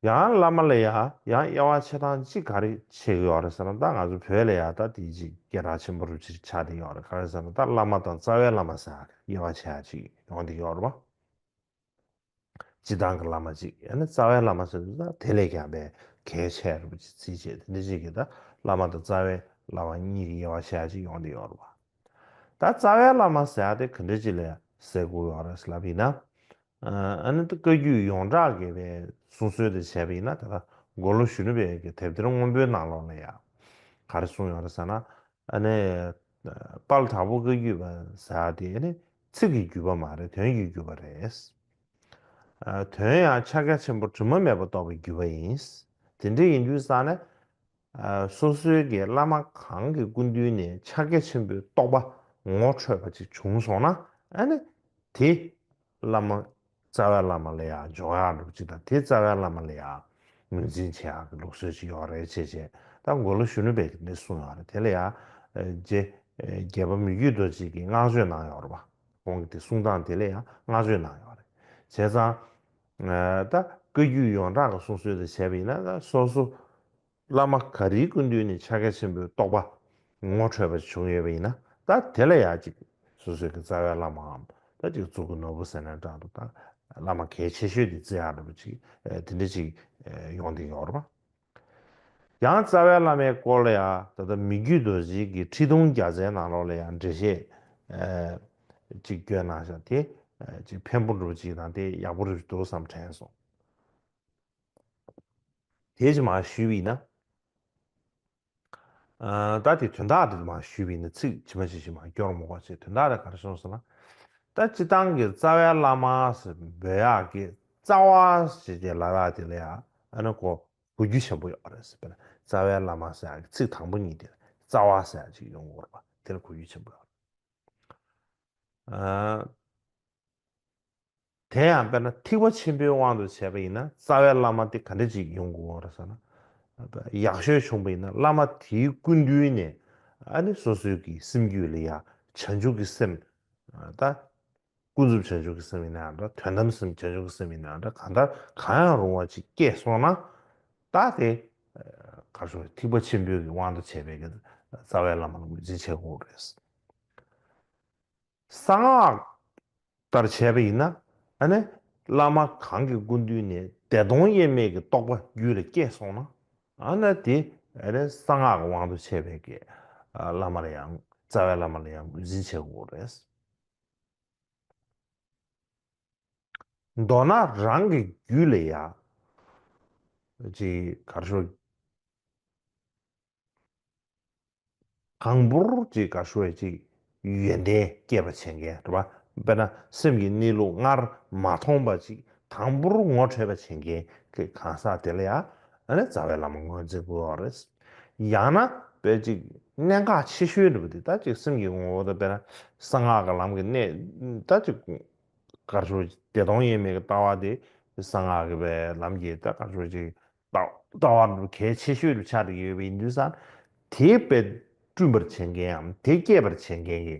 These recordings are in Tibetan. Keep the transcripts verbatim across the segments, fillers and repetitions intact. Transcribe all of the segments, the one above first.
ཡང་བླ་མ་ལ་ཡ་ཡང་དབྱེ་བ་ཕྱེ་སྟངས་གཅིག་ག་རེ་ཕྱེ་གི་ཡོད་རེད་ཟེར་ན། ད་ང་ཚོ་བོད་ལ་ཡ་ད་དེ་གཅིག་སྐད་གྲགས་ཆེན་པོ་རུ་ཅིག་ཆགས་བསྡད་ཡོད་རེད། ག་རེ་ཟེར་ན་ད་བླ་མ་དང་རྩ་བའི་བླ་མ་ཟེར་ཡ་དབྱེ་བ་ཕྱེ་ཡ་ཅིག་ཡོང་བསྡད་ཡོད་རེད་པ། སྤྱི་བཏང་གི་བླ་མ་གཅིག་ཡང་ན་རྩ་བའི་བླ་མ་ཟེར་དུས་ད་དེ་ལས་ཀྱང་པའི་གལ་ཆེ་རུ་ཅིག་རྩིས་བྱས། དེ་འདྲ་ཅིག་གི་ད་བླ་མ་དང་རྩ་བའི་བླ་མ་གཉིས་ཀྱི་དབྱེ་བ་ཕྱེ་ཡ་ཅིག་ཡོང་བསྡད་ཡོད་རེད་པ། ད་རྩ་བའི་བླ་མ་ཟེར་ཡ་དེ་ག་འདྲ་ཅིག་ལ་ཟེར་དགོས་ཡོད་རེད་ལབ་ཡིན་ན། ཨ་ནི་ད་བཀའ་བརྒྱུད་ཡོངས་གྲགས་ཀྱི་པའི་གསུང་སྲོལ་དེ་བྱས་པ་ཡིན་ན། ད་ལྟ་མགོ་ལོག་གཞོན་ནུ་པའི་གི་དེབ་ཐེར་སྔོན་པོའི་ནང་ལོགས་ལ་ཡ་ག་རེ་གསུངས་ཡོད་རེད་ཟེར་ན། ཨ་ནི་དཔལ་དྭགས་པོ་བཀའ་བརྒྱུད་པ་ཟེར་ཡ་དེ་ཨ་ནི་ཚིག་གི་བརྒྱུད་པ་མ་རེད། དོན་གྱི་བརྒྱུད་པ་རེད། ཨ་དོན་ཡང་ཕྱག་རྒྱ་ཆེན་པོ་དྲི་མ་མེད་པར་རྟོགས་པའི་བརྒྱུད་པ་ཡིན། དེ་འདྲ་ཡིན་དུས་ཙང་ནས། ཨ་སོ་སོའི་གི་བླ་མ་གང་གི་སྐུ་མདུན་ནས་ཕྱག་རྒྱ་ཆེན་པོའི་རྟོགས་པ་ངོ་འཕྲོད་པ་ཅིག་བྱུང་སོང་ན། ཨ་ནི་དེ་བླ་མ་རྩ་བའི་བླ་མ་ལ་ཡང་འཇོག་ཡག་འདྲ་པོ་ཅིག་དང་། དེ་རྩ་བའི་བླ་མ་ལ་ཡང་ངོས་འཛིན་བྱེད་ཡག་གི་ལུགས་སྲོལ་ཅིག་ཡོད་རེད་ཅེས་བྱས། ད་མགོ་ལོག་གཞོན་ནུ་པས་དེ་འདྲ་གསུངས་ཡོད་རེད། དེ་ལ་ཡང་རྗེ་རྒྱལ་བ་མི་བསྐྱོད་རྡོ་རྗེ་གིས་བསྔགས་བརྗོད་གནང་ཡོད་རེད་པ། ཁོང་གིས་དེ་གསུང་སྟངས་དེ་ལ་ཡང་བསྔགས་བརྗོད་གནང་ཡོད་རེད། བྱས་ཙང་། ཨ་ད་བཀའ་བརྒྱུད་ཡོངས་གྲགས་ཀྱི་གསུང་སྲོལ་དེ་བྱས་པ་ཡིན་ན། ད་སོ་སོ་བླ་མ་ག་རེའི་སྐུ་མདུན་ནས་ཕྱག་རྒྱ་ཆེན་པོའི་རྟོགས་པ་ངོ་འཕྲོད་པ་བྱུང་ཡོད་པ་ཡིན་ན། ད་དེ་ལ་ཡང་ཅིག་སོ་སོའི་གི་རྩ་བའི་བླ་མའམ་ད་ཅིག་གཙུག་གི་ནོར་བུ་ཟེར་ན་འདྲ་འདུག་ད་བླ་མ་གལ་ཆེ་ཤོས་དེ་བརྩི་ཡག་འདྲ་པོ་ཅིག་ཨ་དེ་འདྲ་ཅིག་ཨ་ཡོང་བསྡད་ཡོད་རེད་པ། ཡང་རྩ་བའི་བླ་མའི་སྐོར་ལ་ཡང་ད་ལྟ་མི་བསྐྱོད་རྡོ་རྗེ་གི་ཁྲི་གདུང་རྒྱ་མཚོའི་ནང་ལོགས་ལ་ཡང་འགྲེལ་བཤད་ཨ་ཅིག་བཀོད་གནང་ཤག་དེ་ཨ་ཅིག་ཕན་པོ་འདྲ་པོ་ཅིག་དང་དེ་ཡག་པོ་འདྲ་པོ་ཅིག་འདུག་བསམ་དྲན་སོང་། དེ་ཅིག་མར་ཞུས་པ་ཡིན་ན། ཨ་ད་དེ་དོན་དག་དེ་མར་ཞུས་པ་ཡིན་ན། ཚིག་ཇི་མ་ཇི་བཞིན་མར་སྐྱོར་མ་དགོས་པ་བྱས། དོན་དག་དེ་ག་རེ་སོང་ཟེར་ན། ད་སྤྱིར་བཏང་གི་རྩ་བའི་བླ་མ་ཟེར་འབོད་ཡག་གི་རྩ་བ་ཟེར་གྱི་ལབ་ཡག་དེ་ལ་ཡང་ཨ་ནི་གོ་གོ་རྒྱུ་ཆེན་པོ་ཡོད་རེད་ཟེར། དཔེར་ན་རྩ་བའི་བླ་མ་ཟེར་ཡག་གི་ཚིག་དང་པོ་གཉིས་དེ་ལ་རྩ་བ་ཟེར་ཡག་ཅིག་ཡོང་གི་ཡོད་རེད་པ། དེ་ལ་གོ་རྒྱུ་ཆེན་པོ་ཡོད་རེད། ཨ། དེ་ཡང་དཔེར་ན་ཐེག་པ་ཆེན་པོའི་དབང་དུ་བྱས་པ་ཡིན་ན། རྩ་བའི་བླ་མ་དེ་ག་འདྲ་ཅིག་ཡོང་དགོས་རེད་ཟེར་ན། ཡག་ཤོས་བྱུང་པ་ཡིན་ན་བླ་མ་དེའི་སྐུ་མདུན་ནས་ཨ་ནི་སོ་སོའི་གི་སེམས་རྒྱུད་ལ་ཡ་བྱང་ཆུབ་ཀྱི་སེམས། ད་ཀུན་རྫོབ་བྱང་ཆུབ་ཀྱི་སེམས་ཡིན་ནའང་འདྲ། དོན་དམ་སེམས་བྱང་ཆུབ་ཀྱི་སེམས་ཡིན་ནའང་འདྲ། གང་ལྟར་གང་ཡང་རུང་བ་ཅིག་སྐྱེས་སོང་ན། ད་དེ་ག་རེ་ཟེར། ཐེག་པ་ཆེན་པོའི་གི་དབང་དུ་བྱས་པའི་གི་རྩ་བའི་བླ་མ་ལ་ངོས་འཛིན་བྱེད་དགོས་རེད། གསང་སྔགས་ལྟར་བྱས་པ་ཡིན་ན། ཨ་ནི་བླ་མ་གང་གི་སྐུ་མདུན་ནས་བདེ་སྟོང་དབྱེར་མེད་ཀྱི་རྟོགས་པ་རྒྱུད་ལ་སྐྱེས་སོང་ན། ཨ་ནི་དེ་ཨ་ནི་གསང་སྔགས་ཀྱི་དབང་དུ་བྱས་པའི་གི་ཨ་བླ་མ་ལ་ཡང་། རྩ་བའི་བླ་མ་ལ་ཡང་ངོས་འཛིན་བྱེད་དགོས་རེད། མདོར་ན་རང་གི་རྒྱུད་ལ་ཡ་ཅིག་ག་རེ་ཞུ། གང་པོར་ཅིག་ག་རེ་ཞུ་བས་ཅིག་ཡོན་ཏན་སྐྱེད་པར་བྱེད་མཁན་རེད་པ། དཔེར་ན་སེམས་ཀྱི་གནས་ལུགས་སྔར་མ་མཐོང་བ་ཅིག་དང་པོར་ངོ་འཕྲོད་པར་བྱེད་མཁན་གྱི་གང་ཟག་དེ་ལ་ཡ་ཨ་ནི་རྩ་བའི་བླ་མ་ངོས་འཛིན་དགོས་པ་རེད། ཡང་ན་དཔེ་ཅིག་གནད་འགག་ཆེ་ཤོས་འདྲ་པོ་དེ། ད་ཅིག་སེམས་ཀྱི་ངོ་བོ་དང་། དཔེར་ན་གསང་སྔགས་ཀྱི་ལམ་གྱི་གནད། ད་ཅིག་ག་རེ་ཞུ། བདེ་སྟོང་དབྱེར་མེད་ཀྱི་ལྟ་བ་དེ་གསང་སྔགས་ཀྱི་པའི་ལམ་གྱི་ད་ག་རེ་ཞུ་ཅིག་ལྟ་ལྟ་བ་གལ་ཆེ་ཤོས་རུ་ཆགས་ཀྱི་ཡོད་པ་ཡིན་དུས་ཙང་། དེ་དཔེ་བསྐྲུན་པར་བྱེད་མཁན་ཡང་དེ་སྐྱེད་པར་བྱེད་མཁན་གྱི་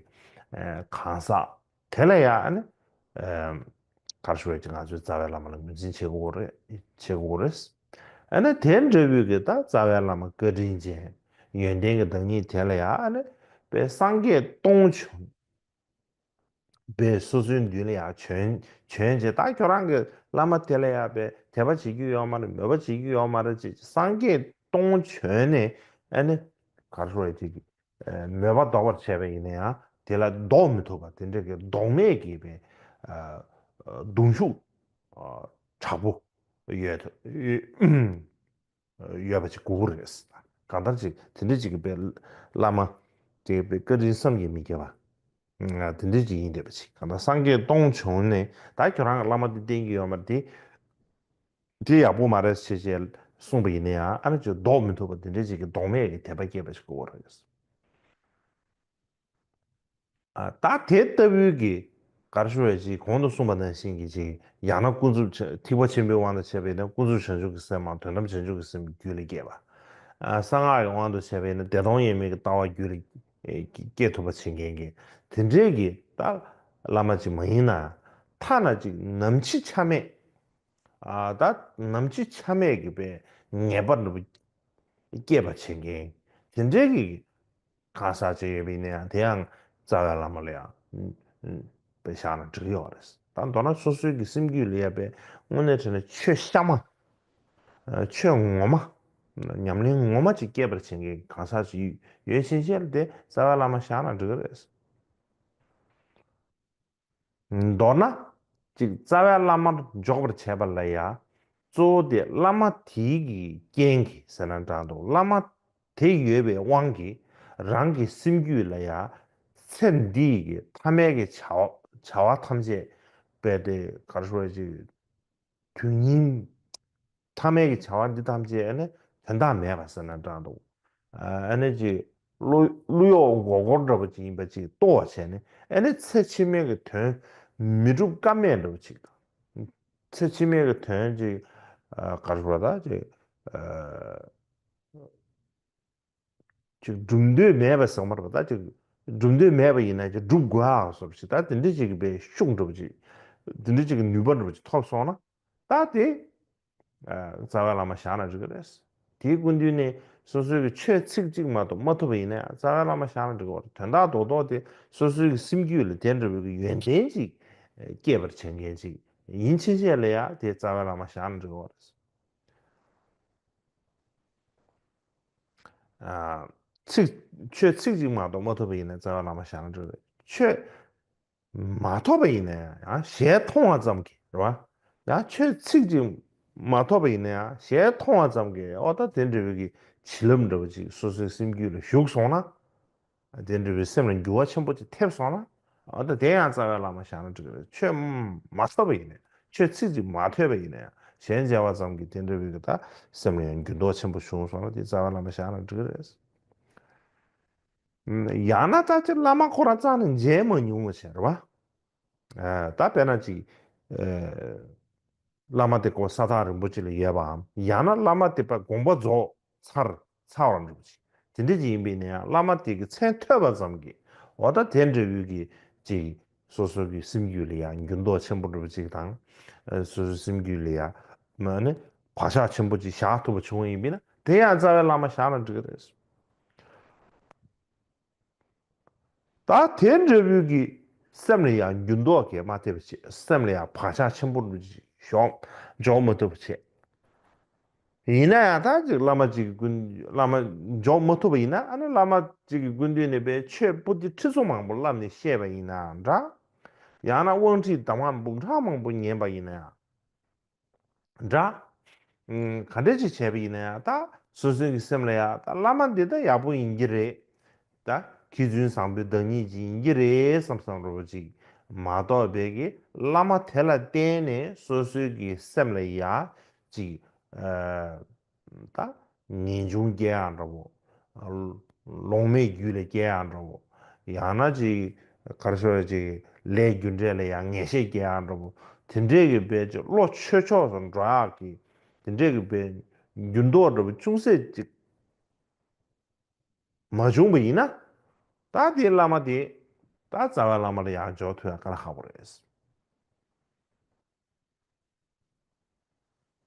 ཨ་གང་ཟག་དེ་ལ་ཡ་ཨ་ནི་ཨ་ག་རེ་ཞུ་བས་ཅིག་ང་ཚོས་རྩ་བའི་བླ་མ་ལ་ངོས་འཛིན་བྱེད་དགོས་རེད། བྱེད་དགོས་རེད། ཨ་ནི་དེ་འདྲ་བོའི་གི་ད་རྩ་བའི་བླ་མ་བཀའ་དྲིན་ཅན། ཡོན་ཏན་གྱི་བདག་ཉིད་དེ་ལ་ཡ་ཨ་ནི་དཔེ་སངས་རྒྱས་སྟོང་བྱོན། པས་སོ་སོའི་མདུན་ལ་ཡང་བྱོན། བྱོན་བྱས། ད་ཁྱོད་རང་གི་བླ་མ་དེ་ལ་ཡང་པས་དད་པ་བྱེད་རྒྱུ་ཡོད་མ་རེད། མོས་པ་བྱེད་རྒྱུ་ཡོད་མ་རེད་ཅེས་སངས་རྒྱས་སྟོང་བྱོན་ནས། ཨ་ནི་ག་རེ་ཞུ་བས་ཅིག་མོས་པ་ལྡོག་པར་བྱས་པ་ཡིན་ན་ཡང་དེ་ལ་ལྡོག་མི་ཐུབ་པ་དེ་འདྲ་གི་ལྡོག་མེད་ཀྱི་པའི་གདུང་ཤུགས་དྲག་པོ་ཡོད། ཡོད་པ་ཅིག་དགོས་ཀྱི་རེད། གང་ལྟར་ཅིག་དེ་འདྲ་ཅིག་གི་པའི་བླ་མ་དེ་པའི་བཀའ་དྲིན་བསམ་གྱིས་མི་ཁྱབ་པ། ང་དེ་འདྲ་ཅིག་ཡིན་བསྡད་པ་ཅིག་གང་ལྟར་སངས་རྒྱས་སྟོང་བྱོན་ནས་ད་ཁྱོད་རང་གི་བླ་མ་དེ་བསྟེན་གྱི་ཡོད་མ་རེད། དེ་དེ་ཡག་པོ་མ་རེད་ཅེས་བྱས་གསུངས་པ་ཡིན་ན་ཡང་། ཨ་ནི་ཅིག་ལྡོག་མི་ཐུབ་པ་དེ་འདྲ་ཅིག་གི་ལྡོག་མེད་ཀྱི་དད་པ་སྐྱེས་པ་ཞིག་དགོས་ཀྱི་རེད། ཨ་ད་དེ་ལྟ་བུའི་གི་ག་རེ་ཞུ་བས་ཅིག་གོང་དུ་གསུངས་པ་ནང་བཞིན་གྱི་ཅིག་ཡང་ན་ཀུན་རྫོབ་ཆ་ཐེག་པ་ཆེན་པོའི་དབང་དུ་བྱས་པ་ཡིན་ན་ཀུན་རྫོབ་བྱང་ཆུབ་ཀྱི་སེམས་དང་དོན་དམ་བྱང་ཆུབ་ཀྱི་སེམས་རྒྱུད་ལ་སྐྱེས་པ། ཨ་གསང་སྔགས་ཀྱི་དབང་དུ་བྱས་པ་ཡིན་ན་བདེ་སྟོང་དབྱེར་མེད་ཀྱི་ལྟ་བ་རྒྱུད་ལ་སྐྱེ་ཐུབ་པ་བྱེད་མཁན་གྱི་དེ་འདྲའི་གི་ད་བླ་མ་ཅིག་མ་ཡིན་ན། ཐ་ན་ཅིག་ནམ་འཆི་ཆ་མེད་ ཨ་ད་ནམ་འཆི་ཆ་མེད་ཀྱི་པའི་ངེས་པ་འདྲ་པོ་སྐྱེད་པར་བྱེད་མཁན་དེ་འདྲའི་གི་གང་ཟག་ཅིག་ཡོད་པ་ཡིན་ན་ཡང་དེ་ཡང་རྩ་བའི་བླ་མ་ལ་ཡང་པའི་བཞག་ན་འགྲིག་ཡོད་རེད། ད་མདོར་ན་སོ་སོའི་གི་སེམས་རྒྱུད་ལ་ཡང་པའི་དངོས་གནས་དྲན་ན་ཆོས་གཤའ་མ། ཆོས་ངོ་མ། ཉམས་ལེན་ངོ་མ་ཅིག་སྐྱེད་པར་བྱེད་མཁན་གང་ཟག་ཅིག་ཡོད་ཕྱིན་ཆད་ལ་དེ་རྩ་བའི་བླ་མ་བཞག་ན་འགྲིག་གི་རེད། མདོར་ན། ཅིག་རྩ་བའི་བླ་མར་འཇོག་པར་བྱེད་པ་ལ་ཡང་། གཙོ་བོ་དེ་བླ་མ་དེའི་གི་རྐྱེན་གྱིས་ཟེར་ན་འདྲ་འདུག་བླ་མ་དེ་ཡོད་པའི་དབང་གིས་རང་གི་སེམས་རྒྱུད་ལ་ཡང་། ཚེ་འདིའི་གི་ཐ་མའི་གི་བྱ་བ་བྱ་བ་ཐམས་ཅད་པའི་དེ་ག་རེ་ཞུ་བ་ཅིག་དུས་ངན། ཐ་མའི་གི་བྱ་བ་འདི་ཐམས་ཅད་ནི་དོན་དག་མེད་པ་ཟེར་ན་འདྲ་འདུག་ཨ་ནི་ཅིག་བློ་བློ་གཡོག་མགོ་སྐོར་འདྲ་པོ་ཅིག་ཡིན་པ་ཅིག་རྟོགས་པ་བྱས་ནས་ཨ་ནི་ཚེ་ཕྱི་མའི་གི་དོན་མི་འགྲུབ་ཀ་མེད་འདྲ་པོ་ཅིག་དང་། ཚེ་ཕྱི་མའི་གི་དོན་ཅིག་ཨ་ག་རེ་ཞུ་བ་ད་ཅིག་ཨ། ཅིག་སྒྲུབ་འདོད་མེད་པ་ཟེར་མ་རེད་པ། ད་ཅིག་སྒྲུབ་འདོད་མེད་པ་ཡིན་ན་ཅིག་སྒྲུབ་དགོས་ཨ་བཟོ་འདྲ་ཅིག་ད་དེ་འདྲ་ཅིག་གི་པའི་ཤུགས་འདྲ་པོ་ཅིག་དེ་འདྲ་ཅིག་གི་ནུས་པ་འདྲ་པོ་ཅིག་ཐོབ་སོང་ན་ད་དེ་ཨ་རྩ་བའི་བླ་མ་བཞག་ན་འགྲིག་གི་རེད། དེའི་སྐུ་མདུན་ནས་སོ་སོའི་གི་ཆོས་ཚིག་གཅིག་མ་གཏོགས་མ་ཐོབ་པ་ཡིན་ན་ཡང་རྩ་བའི་བླ་མ་བཞག་ན་འགྲིག་གི་རེད། དོན་དག་རྡོག་རྡོག་དེ་སོ་སོའི་གི་སེམས་རྒྱུད་ལ་དེ་འདྲ་བའི་གི་ཡོན་ཏན་ཅིག་སྐྱེད་པར་བྱེད་མཁན་ཅིག་ཡིན་ཕྱིན་ཆད་ལ་ཡང་དེ་རྩ་བའི་བླ་མ་བཞག་ན་འགྲིག་གི་རེད། ཚིག་ཆོས་ཚིག་གཅིག་མ་གཏོགས་མ་ཐོབ་པ་ཡིན་ན་རྩ་བའི་བླ་མ་བཞག་ན་འགྲིག་རེད། ཆོས་མ་ཐོབ་པ་ཡིན་ན་ཡང་ཞལ་མཐོང་བ་ཙམ་གྱིས་རེད་བ། ཡང་ཆོས་ཚིག་གཅིག་མ་ཐོབ་པ་ཡིན་ན་ཡང་ཞལ་མཐོང་བ་ཙམ་གྱིས་ཨོ་ད་དེ་འདྲ་བའི་གི་བྱིན་རླབས་འདྲ་བ་ཅིག་སོ་སོའི་སེམས་རྒྱུད་ལ་ཞུགས་སོང་ན། དེ་འདྲ་བའི་སེམས་ལ་འགྱུར་བ་ཆེན་པོ་ཅིག་ཐེབས་སོང་ན། ཨ་ད་དེ་ཡང་རྩ་བའི་བླ་མ་བཞག་ན་འགྲིག་གི་རེད། ཆོས་མ་ཐོས་པ་ཡིན་ན་ཡང་ཆོས་ཚིག་ཅིག་མ་ཐོས་པ་ཡིན་ན་ཡང་ཞལ་མཇལ་བ་ཙམ་གྱིས་དེ་འདྲ་བའི་གི་ད་སེམས་ལ་ཡང་འགྱུར་ལྡོག་ཆེན་པོ་བྱུང་སོང་ན་དེ་རྩ་བའི་བླ་མ་བཞག་ན་འགྲིག་གི་རེད། ཡང་ན་ད་ཅིག་བླ་མ་ཁོ་རང་རྩ་ནས་མཇལ་མ་མྱོང་བ་བྱས་རེད་བ། ད་དཔེར་ན་ཅིག་བླ་མ་དེ་ཀོ་ས་ཐག་རིང་པོ་ཅིག་ལ་ཡོད་པའམ་ཡང་ན་བླ་མ་དེ་པ་དགོངས་པ་རྫོགས་ཚར་ཚར་བ་འདྲ་པོ་ཅིག་དེ་འདྲ་ཅིག་ཡིན་པས་ན་ཡང་བླ་མ་དེ་གི་མཚན་ཐོས་པ་ཙམ་གྱིས་འོ་ད་དེ་འདྲ་བོའི་གི་ཅིག་སོ་སོ་གི་སེམས་རྒྱུད་ལ་ཡང་འགྱུར་ལྡོག་ཆེན་པོ་འདྲ་པོ་ཅིག་དང་། སོ་སོའི་སེམས་རྒྱུད་ལ་ཡང་མ་ནི་བག་ཆགས་ཆེན་པོ་ཅིག་བཞག་ཐུབ་པ་བྱུང་བ་ཡིན་པས་ན་དེ་ཡང་རྩ་བའི་བླ་མ་བཞག་ན་འགྲིག་གི་རེད། ད་དེ་འདྲ་བོའི་གི་སེམས་ལ་ཡང་འགྱུར་ལྡོག་གི་མ་ཐེབས་པ་བྱེད། སེམས་ལ་ཡང་བག་ཆགས་ཆེན་པོ་འདྲ་ཞིག་འཇོག་འཇོག་མ་ཐུབ་པ་བྱེད། ཡིན་ན་ཡང་ད་ཅིག་བླ་མ་ཅིག་གི་སྐུ་བླ་མ་འཇོག་མ་ཐུབ་པ་ཡིན་ན་ཨ་ནི་བླ་མ་ཅིག་གི་སྐུ་མདུན་ནས་པའི་ཆོས་པོ་ཏི་ཁྲི་ཚོ་མང་པོ་བསླབས་ནས་བཤད་པ་ཡིན་ན་འདྲ། ཡང་ན་དབང་ཁྲིད་གདམས་ངག་འབུམ་ཕྲག་མང་པོ་ཉན་པ་ཡིན་ན་ཡང་། འདྲ། ཨུམ། ག་འདྲ་ཅིག་བྱས་པ་ཡིན་ན་ཡང་ད་སོ་སོའི་གི་སེམས་ལ་ཡང་ད་བླ་མ་འདི་ད་ཡག་པོ་ཡིན་གྱི་རེད། ད་མཁས་བཙུན་བཟང་པོའི་བདག་ཉིད་ཅིག་ཡིན་གྱི་རེད་བསམ་བསམ་འདྲ་པོ་ཅིག་མ་གཏོགས་པའི་གི་བླ་མ་དེ་ལ་བརྟེན་ནས་སོ་སོའི་གི་སེམས་ལ་ཡང་ཅིག་ཨ། ད་ངེས་འབྱུང་སྐྱེ་ཡག་འདྲ་པོ། ལོང་མེད་རྒྱུད་ལ་སྐྱེ་ཡག་འདྲ་པོ། ཡང་ན་ཅིག་ག་རེ་ཟེར་ཅིག་ལས་རྒྱུ་འབྲས་ལ་ཡང་ངེས་ཤེས་སྐྱེ་ཡག་འདྲ་པོ། དེ་འདྲས་ཀྱི་དཔེ་ཅིག་བློ་ཆོས་ཕྱོགས་སུ་འགྲོ་ཡག་གི་དེ་འདྲས་ཀྱི་དཔེ་འགྱུར་ལྡོག་འདྲ་པོ་ཅུང་ཟད་ཅིག་མ་བྱུང་བ་ཡིན་ན། ད་དེའི་བླ་མ་དེ་ད་རྩ་བའི་བླ་མ་ལ་ཡང་འཇོག་ཐུབ་ཡག་དཀའ་ལས་ཁག་པོ་རེད།